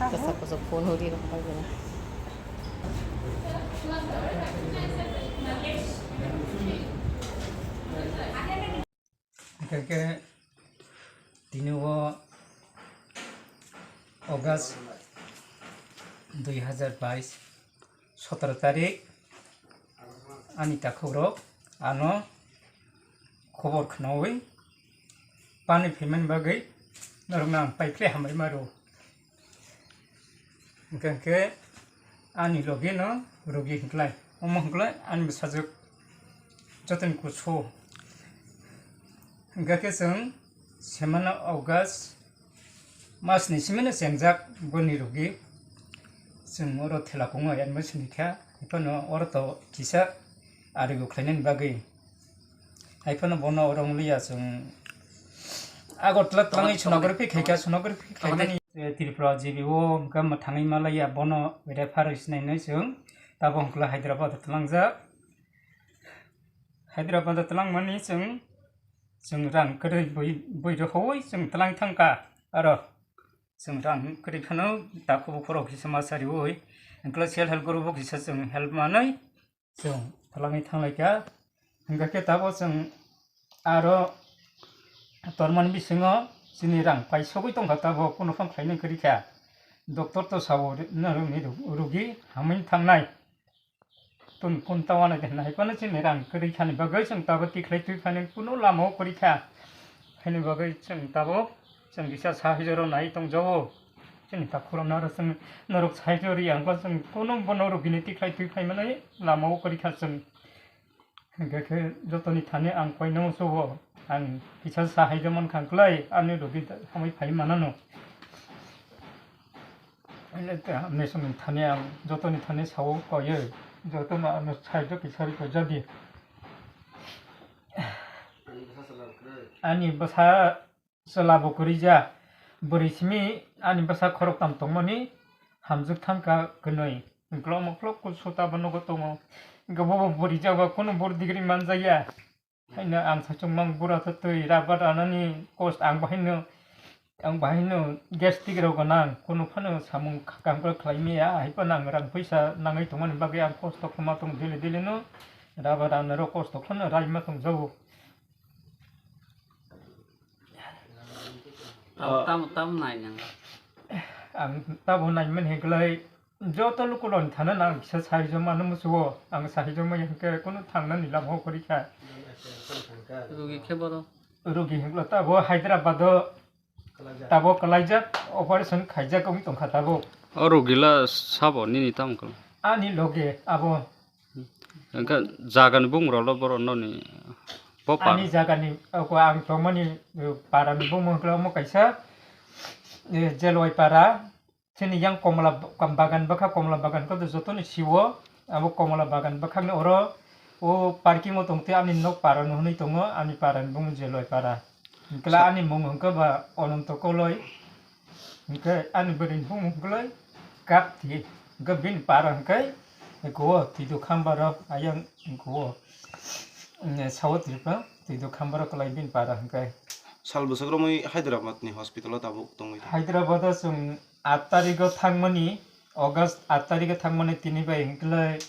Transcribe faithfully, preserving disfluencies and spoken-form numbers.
Kasa kasa phone hori rok pai gana. Hingke tini o August dui hazar bais, sotoro tarik, ani takhuk rok ano khobor khnaui pani phaimani bagwi norokno ang paiphle hambai maro. Hingke hingke ani logi no rogi hingklai, omo hingklai ani bwsajwk jotoni kusu. Hingke khe chwng semano August mas ni simino chengjak boni rogi. Chwng oro thela kongo admission rikha, haiphano oro to kisa arigo khlainani bagwi. Haiphano bono oro wng liya chwng Agartala twlangwi sonography khaikha, sonography khaimani, eh, Tripura G B o hwnkha mwthangwi malaiya bono refer sinai hinwi chwng tabuk hwnkhe Hyderabad o twlangjak. Hyderabad o twlangmani chwng, chwng rang kwrwi bui, bui rohoi chwng twlang thangkha aro. Chwng rang kwrwi phano takhuk bukhuk rok kisa ma sariui, hwnkhe self help group o kisa chwng help manwi chwng twlangwi thanglaikha. Hwnkhe khe tabuk chwng aro tormani bisingo chini rang paisogwi tongkha, tabuk kunu phano khlainai kwrwi kha. Doctor to sao norokni rugi hamwi thangnai. Tun kun tawana de nai phano chini rang kwrwi khani bagwi chwng tabuk tikhlai twi phani kunu lama o kwrwi kha. Haini bagwi chwng tabuk chwng kisa sahai jora nai tongjago. Chini takhuk rok naro chwng norok sahai jori ang ba chwng kunu bono rugini tikhlai twi phai mani lama o kwrwi kha chwng. Hwnkhe khe jotoni thani ang koino sugo ang kisa sahai jora mankha kwlai ani rugi hamwi phai manano. Nesong thani ang jotoni thani sao koyo, jotono ano side o kisa ri ko jadi. Ani bwsa chwla bo kwrwi ja, bwrwi simi ani bwsa khoroktham tongmani hamjwk thangkha kwnwi. Uklok muklok kusu tabo nogo tongo. Hwnkhe bobo bwrwi jaga kunu bor degree manjakya. Haino ang saichung mang bura twi rubber anani cost ang bahaino, ang bahaino gastric rok gwnang, kunu phano samung kankol khlai maya, hai phano ang rang puisa nangwi tongmani bagwi ang kosto khama tong daily daily no rubber anarok kosto kheno rai ma tong jago. Tam tam tam nai nang. Ang tabo nai mani hwnkhe lai Joto lukuloni thana nang kisa sahai joma no musugo, ang sahai joma ya hwnkhe kunu thangnani lama o kwrwi kha. Rugi khe boro? Rugi hwnkhe tabo Hyderabad o tabo kwlaijak, operation khaijak wng tongkha tabo. O rugi la sabo nini tamo kala? Ani loge abo. Hwnkhe jagani bumung rok lo boro noni bo par? Ani jagani, oko ang tongmani, eh, parani bumung hwnkhe omo kaisa, eh, Jelwai para. Chini yang komla b-, kam bagan bwkha, komla bagan khe jotono siwo, abo komla bagan bwkhakni oro o parking o tongtwi ani nok para no hwnwi tongo, ani para ni bumung Jeloi para. Hwnkhe ani mung hwnkhe ba Ononto Koloi, hwnkhe ani bwrwi ni bumung hwnkhe Kapti, hwnkhe bini para hwnkhe eko o Twido Khambaro ayang eko o, mm, Sao Tripura Twido Khambaro kwlai bini para hwnkhe. Sal bwswk romwi Hyderabad ni hospital o tabuk tongwi tongo. Hyderabad o chwng aat tarikh o thangmani, August aat tarikh o thangmani tini bai hwnkhe